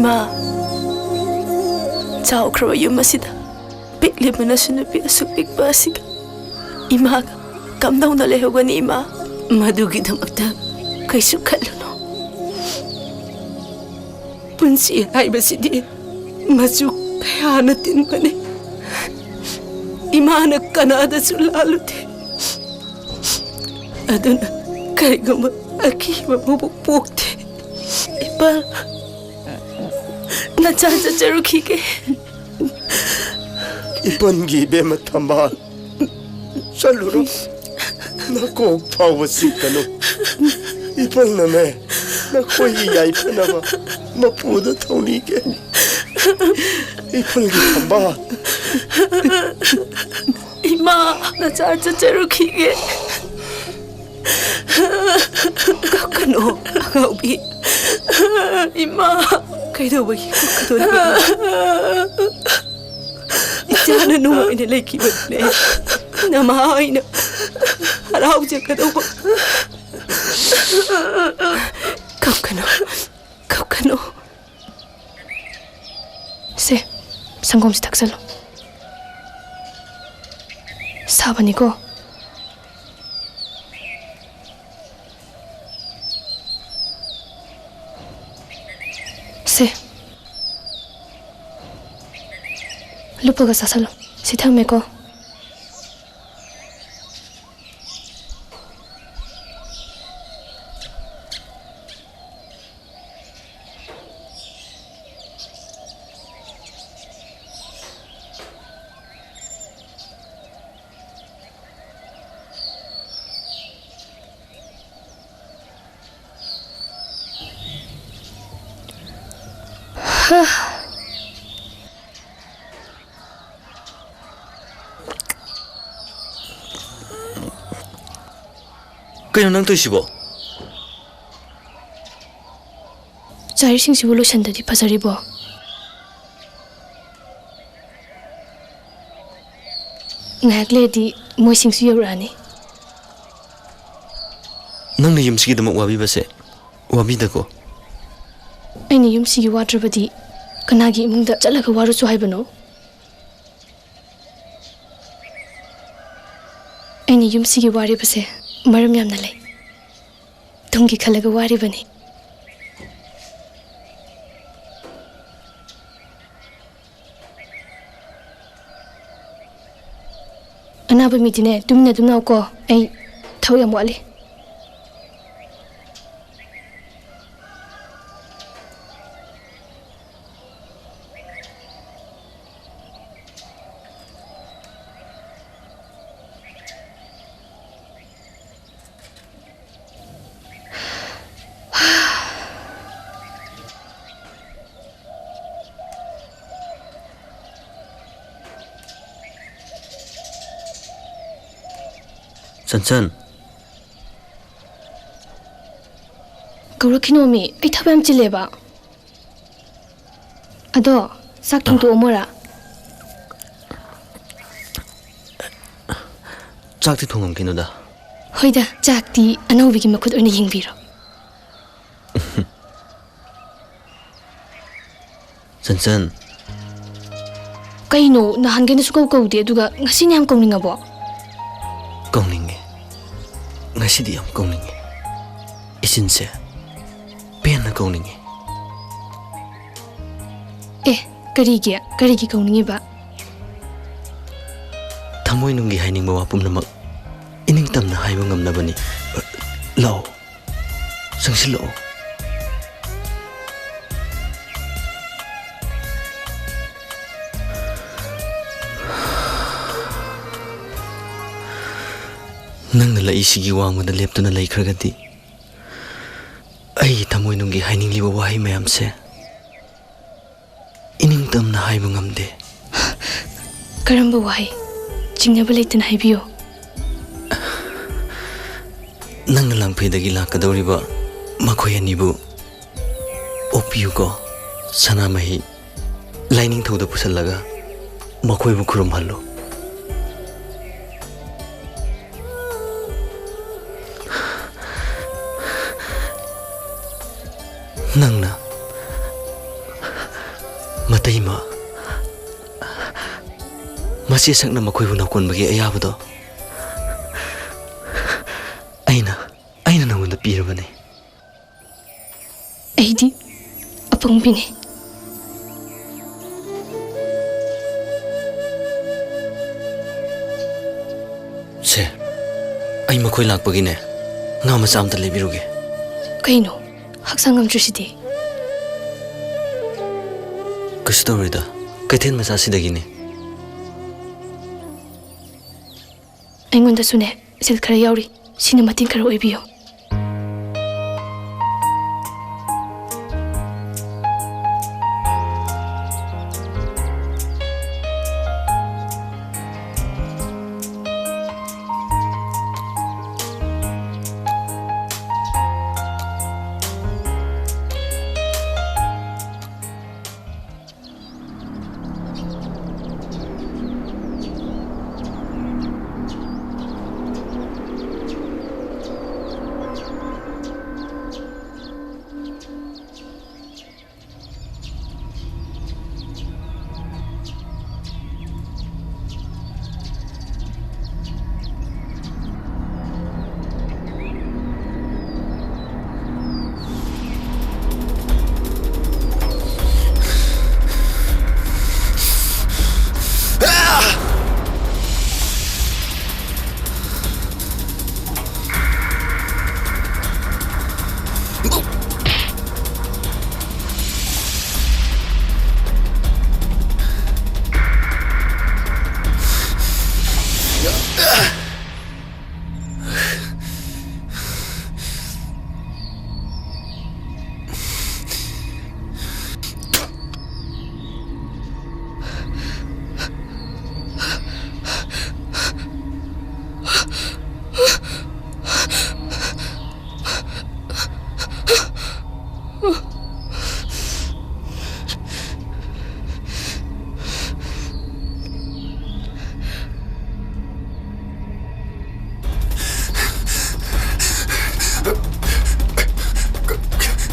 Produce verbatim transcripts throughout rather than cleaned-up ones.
ꯏꯃꯥ, ꯆꯥꯎꯈ꯭ꯔꯕ ꯌꯨꯝ ꯑꯁꯤꯗ ꯄꯤꯛꯂꯤꯕ ꯅꯁꯨ ꯅꯨꯄꯤ ꯑꯁꯨꯛ ꯄꯤꯛꯄ ꯑꯁꯤꯒ ꯏꯃꯥꯒ ꯀꯝꯗꯧꯅ ꯂꯩꯍꯧꯒꯅꯤ, ꯏꯃꯥ? ꯃꯗꯨꯒꯤꯗꯃꯛꯇ ꯀꯩꯁꯨ ꯈꯜꯂꯨꯅꯨ꯫ ꯄꯨꯟꯁꯤ ꯍꯥꯏꯕꯁꯤꯗꯤ ꯃꯆꯨ ꯀꯌꯥꯅ ꯇꯤꯟꯕꯅꯤ꯫ ꯏꯃꯥꯅ ꯀꯅꯥꯗꯁꯨ ꯂꯥꯜꯂꯨꯗꯦ꯫ ꯑꯗꯨꯅ ꯀꯔꯤꯒꯨꯝꯕ ꯑꯀꯤꯕ ꯑꯃꯕꯨ ꯄꯣꯛꯇꯦ꯫ ꯏꯄꯥ, ꯅꯆꯥ ꯆꯠꯆꯔꯨꯈꯤꯒꯦ꯫ ꯏꯄꯟꯒꯤ ꯏꯕꯦꯝꯃ ꯊꯝꯕꯥꯜ, ꯆꯠꯂꯨꯔꯣ꯫ ꯅꯀꯣꯛ ꯐꯥꯎꯕ ꯆꯤꯛꯀꯅꯨ꯫ ꯏꯄꯟꯅꯅꯦ, ꯅꯈꯣꯏꯒꯤ ꯌꯥꯏꯐꯅꯕ ꯃꯄꯨꯗ ꯊꯧꯅꯤꯒꯦ꯫ ꯏꯄꯟꯒꯤ ꯊꯝꯕꯥꯜ꯫ ꯏꯃꯥ, ꯅꯆꯥ ꯆꯠꯆꯔꯨꯈꯤꯒꯦ꯫ ꯀꯞꯀꯅꯣ, ꯑꯉꯥꯎꯕꯤ꯫ ꯏꯃꯥ꯫ ꯀꯩꯗꯧꯕꯒꯤ ꯀꯞꯀꯗꯣꯔꯤꯕꯅꯣ? ꯏꯆꯥꯅ ꯅꯨꯡꯉꯥꯏꯅ ꯂꯩꯈꯤꯕꯅꯦ꯫ ꯅꯃꯥ ꯑꯩꯅ ꯍꯔꯥꯎꯖꯒꯗꯧꯕ꯫ ꯀꯞꯀꯅꯨ, ꯀꯞꯀꯅꯨ꯫ ꯁꯦ, ꯁꯪꯒꯣꯝꯁꯤ ꯊꯛꯆꯜꯂꯣ꯫ ꯁꯥꯕꯅꯤꯀꯣ꯫ ꯁꯦ꯫ ꯂꯨꯞꯄꯒ ꯆꯥꯁꯜꯂꯣ꯫ ꯁꯤ ꯊꯝꯃꯦꯀꯣ꯫ ꯀꯩꯅꯣ ꯅꯪ ꯇꯧꯔꯤꯁꯤꯕꯣ? ꯆꯥꯔꯤꯁꯤꯡꯁꯤꯕꯨ ꯂꯣꯏꯁꯟꯗꯗꯤ ꯐꯖꯔꯤꯕꯣ? ꯉꯥꯏꯍꯥꯛ ꯂꯩꯔꯗꯤ ꯃꯣꯏꯁꯤꯡꯁꯨ ꯌꯧꯔꯛꯑꯅꯤ꯫ ꯅꯪꯅ ꯌꯨꯝꯁꯤꯒꯤꯗꯃꯛ ꯋꯥꯕꯤꯕꯁꯦ ꯋꯥꯕꯤꯗꯀꯣ꯫ ꯑꯩꯅ ꯌꯨꯝꯁꯤꯒꯤ ꯋꯥꯗ꯭ꯔꯕꯗꯤ ꯀꯅꯥꯒꯤ ꯏꯃꯨꯡꯗ ꯆꯠꯂꯒ ꯋꯥꯔꯨꯁꯨ ꯍꯥꯏꯕꯅꯣ? ꯑꯩꯅ ꯌꯨꯝꯁꯤꯒꯤ ꯋꯥꯔꯤꯕꯁꯦ ꯃꯔꯝ ꯌꯥꯝꯅ ꯂꯩ꯫ ꯇꯨꯡꯒꯤ ꯈꯜꯂꯒ ꯋꯥꯔꯤꯕꯅꯤ꯫ ꯑꯅꯥꯕ ꯃꯤꯗꯤꯅꯦ, ꯇꯨꯃꯤꯟꯅ ꯑꯗꯨꯝ ꯂꯥꯛꯎꯀꯣ꯫ ꯑꯩ ꯊꯕꯛ ꯌꯥꯝ ꯋꯥꯠꯂꯤ꯫ ꯆꯟꯆꯟ꯫ ꯀꯧꯔꯛꯈꯤꯅꯣꯃꯤ, ꯑꯩ ꯊꯕꯛ ꯌꯥꯝ ꯆꯤꯜꯂꯦꯕ꯫ ꯑꯗꯣ, ꯆꯥꯛ ꯑ꯫ ꯊꯣꯡꯗꯣꯛꯑꯝꯃꯣꯔꯥ? ꯆꯥꯛꯇꯤ ꯊꯣꯡꯉꯝꯈꯤꯅꯨꯗ꯫ ꯍꯣꯏꯗ, ꯆꯥꯛꯇꯤ ꯑꯅꯧꯕꯤꯒꯤ ꯃꯈꯨꯠ ꯑꯣꯏꯅ ꯌꯦꯡꯕꯤꯔꯣ꯫ ꯆꯟꯆꯟ꯫ ꯀꯩꯅꯣ, ꯅꯍꯥꯟꯈꯩꯅ ꯁꯨꯀꯧ ꯀꯧꯗꯦ, ꯑꯗꯨꯒ ꯉꯁꯤꯅ ꯌꯥꯝ ꯀꯧꯅꯤꯡꯉꯕꯣ? ꯀꯧꯅꯤꯡꯉꯦ꯫ ꯉꯁꯤꯗꯤ ꯌꯥꯝ ꯀꯧꯅꯤꯡꯉꯦ꯫ ꯏꯆꯤꯟꯁꯦ ꯄꯦꯟꯅ ꯀꯧꯅꯤꯡꯉꯦ꯫ ꯑꯦ, ꯀꯔꯤꯒꯤ? ꯀꯔꯤꯒꯤ ꯀꯧꯅꯤꯡꯉꯤꯕ? ꯊꯃꯣꯏꯅꯨꯡꯒꯤ ꯍꯥꯏꯅꯤꯡꯕ ꯋꯥ ꯄꯨꯝꯅꯃꯛ ꯏꯅꯤꯡꯇꯝꯅ ꯍꯥꯏꯕ ꯉꯝꯅꯕꯅꯤ꯫ ꯂꯥꯛꯑꯣ, ꯆꯪꯁꯤꯜꯂꯛꯑꯣ꯫ ꯅꯪꯅ ꯂꯩꯁꯤꯒꯤ ꯋꯥꯡꯃꯗ ꯂꯦꯞꯇꯨꯅ ꯂꯩꯈ꯭ꯔꯒꯗꯤ, ꯑꯩꯒꯤ ꯊꯃꯣꯏꯅꯨꯡꯒꯤ ꯍꯥꯏꯅꯤꯡꯂꯤꯕ ꯋꯥꯍꯩ ꯃꯌꯥꯝꯁꯦ ꯏꯅꯤꯡꯇꯝꯅ ꯍꯥꯏꯕ ꯉꯝꯗꯦ꯫ ꯀꯔꯝꯕ ꯋꯥꯍꯩ? ꯆꯤꯡꯅꯕ ꯂꯩꯇꯅ ꯍꯥꯏꯕꯤꯌꯨ꯫ ꯅꯪꯅ ꯂꯥꯡꯐꯩꯗꯒꯤ ꯂꯥꯛꯀꯗꯧꯔꯤꯕ ꯃꯈꯣꯏ ꯑꯅꯤꯕꯨ ꯑꯣꯛꯄꯤꯌꯨꯀꯣ, ꯁꯅꯥꯃꯍꯤ꯫ ꯂꯥꯏꯅꯤꯡꯊꯧꯗ ꯄꯨꯁꯜꯂꯒ ꯃꯈꯣꯏꯕꯨ ꯈꯨꯔꯨꯝꯍꯜꯂꯨ꯫ ꯅꯪꯅ ꯇꯩꯃ, ꯃꯆꯦ ꯁꯛꯅ ꯃꯈꯣꯏꯕꯨ ꯅꯧꯀꯣꯟꯕꯒꯤ ꯑꯌꯥꯕꯗꯣ ꯑꯩꯅ, ꯑꯩꯅ ꯅꯉꯣꯟꯗ ꯄꯤꯔꯕꯅꯤ꯫ ꯑꯩꯗꯤ ꯑꯄꯪꯕꯤꯅꯤ꯫ ꯁꯦ, ꯑꯩ ꯃꯈꯣꯏ ꯂꯥꯛꯄꯒꯤꯅꯦ, ꯉꯥ ꯃꯆꯥ ꯑꯝꯇ ꯂꯩꯕꯤꯔꯨꯒꯦ꯫ ꯀꯩꯅꯣ? ꯍꯛꯆꯥꯡ ꯉꯝꯗ꯭ꯔꯤꯁꯤꯗꯤ? ꯀꯩꯁꯨ ꯇꯧꯔꯣꯏꯗ, ꯀꯩꯊꯦꯜ ꯃꯆꯥꯁꯤꯗꯒꯤꯅꯦ꯫ ꯑꯩꯉꯣꯟꯗꯁꯨꯅꯦ, ꯁꯤꯜ ꯈꯔ ꯌꯥꯎꯔꯤ, ꯁꯤꯅ ꯃꯇꯦꯡ ꯈꯔ ꯑꯣꯏꯕꯤꯌꯨ꯫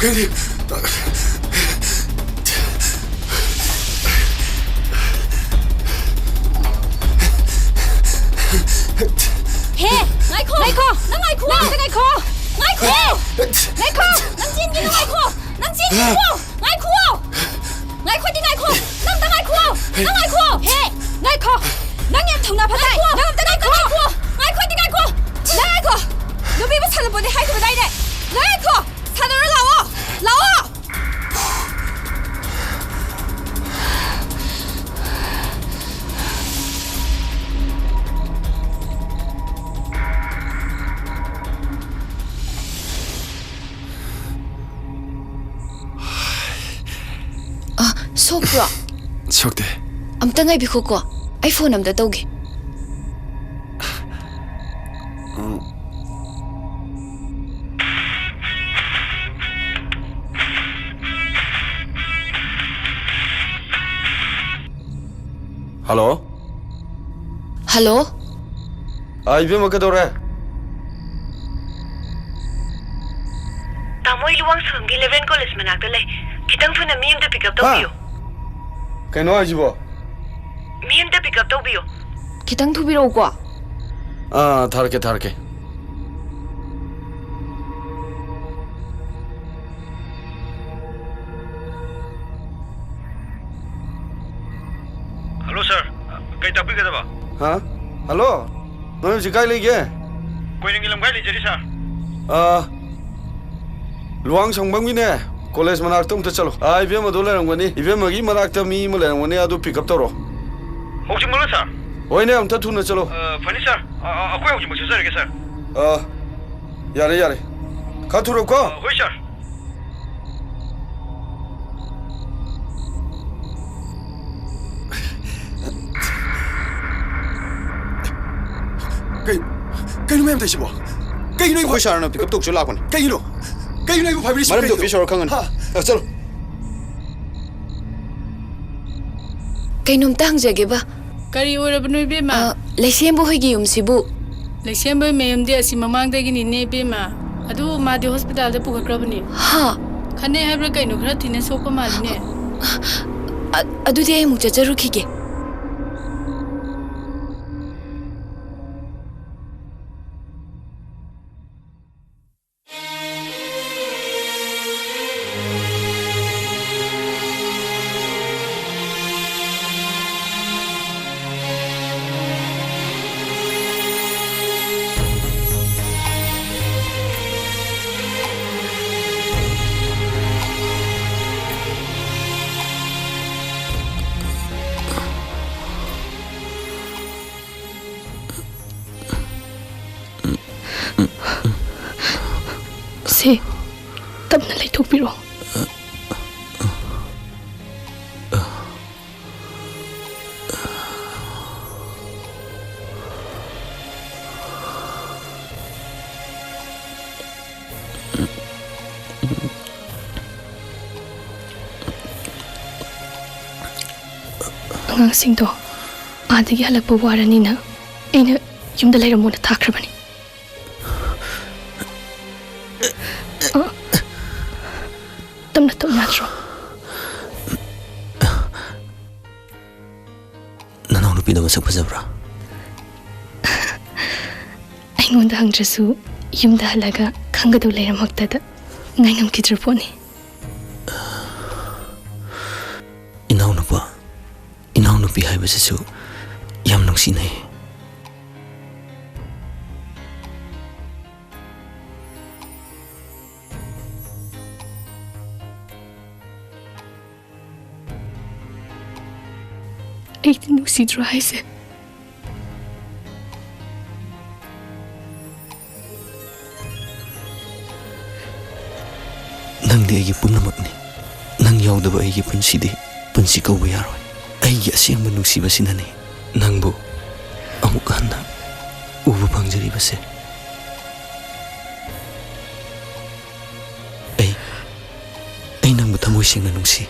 ꯀꯔꯤ? ꯍꯦ! ꯉꯥꯏꯈꯣ! ꯉꯥꯏꯈꯣ! ꯅꯪ ꯉꯥꯏꯈꯣ! ꯅꯪ ꯑꯝꯇ ꯉꯥꯏꯈꯣ! ꯉꯥꯏꯈꯣ! ꯉꯥꯏꯈꯣ! ꯅꯪ ꯆꯦꯟꯒꯤꯅꯨ! ꯉꯥꯏꯈꯣ! ꯅꯪ ꯆꯦꯟꯒꯤꯅꯨ! ꯉꯥꯏꯈꯣ! ꯉꯥꯏꯈꯣꯗꯤ ꯉꯥꯏꯈꯣ! ꯅꯪ ꯑꯝꯇ ꯉꯥꯏꯈꯣ! ꯅꯪ ꯉꯥꯏꯈꯣ! ꯍꯦ! ꯉꯥꯏꯈꯣ! ꯅꯪ ꯌꯥꯝ ꯊꯧꯅꯥ ꯐꯠꯇꯥꯏ! ꯉꯥꯏꯈꯣ! ꯅꯪ ꯑꯝꯇ ꯉꯥꯏꯈꯣ! ꯉꯥꯏꯈꯣꯗꯤ ꯉꯥꯏꯈꯣ! ꯅꯪ ꯉꯥꯏꯈꯣ! ꯅꯨꯄꯤ ꯑꯃ ꯁꯥꯟꯅꯄꯣꯠꯅꯤ ꯍꯥꯏꯈꯤꯕꯗꯥꯏꯅꯦ? ꯅꯪ ꯉꯥꯏꯈꯣ! ꯁꯥꯟꯅꯔꯨ ꯂꯥꯛꯑꯣ! ꯂꯥꯛꯑꯣ! ꯑ, ꯁꯣꯛꯄ꯭ꯔꯣ? ꯁꯣꯛꯇꯦ꯫ ꯑꯝꯇ ꯉꯥꯏꯕꯤꯈꯣꯀꯣ, ꯑꯩ ꯐꯣꯟ ꯑꯝꯇ ꯇꯧꯒꯦ꯫ ꯍꯜꯂꯣ꯫ ꯍꯜꯂꯣ꯫ ꯑꯥ, ꯏꯕꯦꯝꯃ, ꯀꯩꯗꯧꯔꯦ? ꯇꯥꯃꯣ, ꯑꯩ ꯂꯨꯋꯥꯡꯁꯪꯒꯝꯒꯤ ꯏꯂꯦꯚꯦꯟ ꯀꯣꯂꯦꯖ ꯃꯅꯥꯛꯇ ꯂꯩ꯫ ꯈꯤꯇꯪ ꯊꯨꯅ ꯃꯤ ꯑꯝꯇ ꯄꯤꯛ ꯑꯞ ꯍꯥ? ꯇꯧꯕꯤꯌꯨ꯫ ꯀꯩꯅꯣ ꯍꯥꯏꯁꯤꯕꯣ? ꯃꯤ ꯑꯝꯇ ꯄꯤꯛ ꯑꯞ ꯇꯧꯕꯤꯌꯨ꯫ ꯈꯤꯇꯪ ꯊꯨꯕꯤꯔꯛꯎꯀꯣ꯫ ꯑꯥ, ꯊꯥꯔꯛꯀꯦ, ꯊꯥꯔꯛꯀꯦ꯫ ꯍꯜꯂꯣ, ꯁꯥꯔ꯫ ꯀꯩ ꯇꯥꯛꯄꯤꯒꯗꯕ? ꯍꯥ? ꯍꯜꯂꯣ? ꯅꯣꯏ ꯍꯧꯖꯤꯛ ꯀꯥꯏ ꯂꯩꯒꯦ? ꯀꯣꯏꯔꯦꯡꯒꯤ ꯂꯝꯈꯥꯏ ꯂꯩꯖꯔꯤ, ꯁꯥꯔ꯫ ꯑꯥ, ꯂꯨꯋꯥꯡꯁꯪꯕꯝꯒꯤꯅꯦ, ꯀꯣꯂꯦꯖ ꯃꯅꯥꯛꯇ ꯑꯝꯇ ꯆꯠꯂꯣ꯫ ꯑꯥ, ꯏꯕꯦꯝꯃꯗꯣ ꯂꯩꯔꯝꯒꯅꯤ꯫ ꯏꯕꯦꯝꯃꯒꯤ ꯃꯅꯥꯛꯇ ꯃꯤ ꯑꯃ ꯂꯩꯔꯝꯒꯅꯤ, ꯑꯗꯨ ꯄꯤꯛ ꯑꯞ ꯇꯧꯔꯣ꯫ ꯍꯧꯖꯤꯛꯃꯛꯂꯣ, ꯁꯥꯔ? ꯍꯣꯏꯅꯦ, ꯑꯝꯇ ꯊꯨꯅ ꯆꯠꯂꯣ꯫ ꯑ, ꯐꯅꯤ, ꯁꯥꯔ꯫ ꯑ, ꯑ, ꯑꯩꯈꯣꯏ ꯍꯧꯖꯤꯛꯃꯛ ꯆꯠꯆꯔꯒꯦ, ꯁꯥꯔ꯫ ꯑꯥ, ꯌꯥꯔꯦ, ꯌꯥꯔꯦ꯫ ꯈꯔ ꯊꯨꯔꯣꯀꯣ꯫ ꯑ, ꯍꯣꯏ, ꯁꯥꯔ꯫ ꯀꯩ-, ꯀꯩꯅꯣ ꯃꯌꯥꯝ ꯇꯧꯏꯁꯤꯕꯣ? ꯀꯩꯒꯤꯅꯣ ꯑꯩꯕꯨ ꯑꯩꯈꯣꯏ ꯁꯥꯔꯅ ꯄꯤꯛ ꯑꯞ ꯇꯧꯁꯨ ꯂꯥꯛꯄꯅꯤ꯫ ꯀꯩꯒꯤꯅꯣ? ꯀꯩꯒꯤꯅꯣ ꯑꯩꯕꯨ ꯐꯥꯕꯤꯔꯤꯁꯤꯕꯣ? ꯃꯔꯝꯗꯤ ꯀꯩꯒꯤꯅꯣ? ꯑꯣꯐꯤꯁ ꯌꯧꯔ ꯈꯪꯒꯅꯤ꯫ ꯍꯥ? ꯑ, ꯆꯠꯂꯣ꯫ ꯀꯩꯅꯣꯝꯇ ꯍꯪꯖꯒꯦꯕ꯫ ꯀꯔꯤ ꯑꯣꯏꯔꯕꯅꯣ, ꯏꯕꯦꯝꯃ? ꯑ, ꯂꯩꯁꯦꯝꯕ ꯍꯣꯏꯒꯤ ꯌꯨꯝꯁꯤꯕꯨ? ꯂꯩꯁꯦꯝꯕ ꯍꯣꯏ ꯃꯌꯨꯝꯗꯤ ꯑꯁꯤ ꯃꯃꯥꯡꯗꯒꯤꯅꯤꯅꯦ, ꯏꯕꯦꯝꯃ꯫ ꯑꯗꯨ ꯃꯥꯗꯤ ꯍꯣꯁꯄꯤꯇꯥꯜꯗ ꯄꯨꯈꯠꯈ꯭ꯔꯕꯅꯦ꯫ ꯍꯥ? ꯈꯟꯅꯩ ꯍꯥꯏꯕ꯭ꯔꯥ ꯀꯩꯅꯣ, ꯈꯔ ꯊꯤꯅ ꯁꯣꯛꯄ ꯃꯥꯜꯂꯤꯅꯦ꯫ ꯑ-, ꯑꯗꯨꯗꯤ ꯑꯩ ꯑꯃꯨꯛ ꯆꯠꯆꯔꯨꯈꯤꯒꯦ꯫ ꯁꯦ, ꯇꯞꯅ ꯂꯩꯊꯣꯛꯄꯤꯔꯣ꯫ ꯑꯉꯥꯡꯁꯤꯡꯗꯣ ꯑꯥꯗꯒꯤ ꯍꯜꯂꯛꯄ ꯋꯥꯔꯅꯤꯅ ꯑꯩꯅ ꯌꯨꯝꯗ ꯂꯩꯔꯝꯃꯣꯅ ꯊꯥꯈ꯭ꯔꯕꯅꯤ꯫ ꯑ, ꯇꯞꯅ ꯇꯧ ꯌꯥꯗ꯭ꯔꯣ? ꯅꯅꯥꯎꯅꯨꯄꯤꯗꯣ ꯃꯁꯛ ꯐꯖꯕ꯭ꯔꯥ? ꯑꯩꯉꯣꯟꯗ ꯍꯪꯗ꯭ꯔꯁꯨ ꯌꯨꯝꯗ ꯍꯜꯂꯒ ꯈꯪꯒꯗꯧ ꯂꯩꯔꯝꯃꯛꯇꯗ ꯉꯥꯏꯉꯝꯈꯤꯗ꯭ꯔ ꯄꯣꯠꯅꯤ꯫ ꯏꯅꯥꯎꯅꯨꯄꯥ, ꯏꯅꯥꯎꯅꯨꯄꯤ ꯍꯥꯏꯕꯁꯤꯁꯨ ꯌꯥꯝ ꯅꯨꯡꯁꯤꯅꯩ꯫ ꯑꯩꯗꯤ ꯅꯨꯡꯁꯤꯗ꯭ꯔꯣ ꯍꯥꯏꯁꯦ? ꯅꯪꯗꯤ ꯑꯩꯒꯤ ꯄꯨꯝꯅꯃꯛꯅꯤ꯫ ꯅꯪ ꯌꯥꯎꯗꯕ ꯑꯩꯒꯤ ꯄꯨꯟꯁꯤꯗꯤ ꯄꯨꯟꯁꯤ ꯀꯧꯕ ꯌꯥꯔꯣꯏ꯫ ꯑꯩꯒꯤ ꯑꯁꯦꯡꯕ ꯅꯨꯡꯁꯤꯕꯁꯤꯅꯅꯤ ꯅꯪꯕꯨ ꯑꯃꯨꯛ ꯍꯟꯅ ꯎꯕ ꯐꯪꯖꯔꯤꯕꯁꯦ꯫ ꯑꯩ, ꯑꯩ ꯅꯪꯕꯨ ꯊꯃꯣꯏ ꯁꯦꯡꯅ ꯅꯨꯡꯁꯤ꯫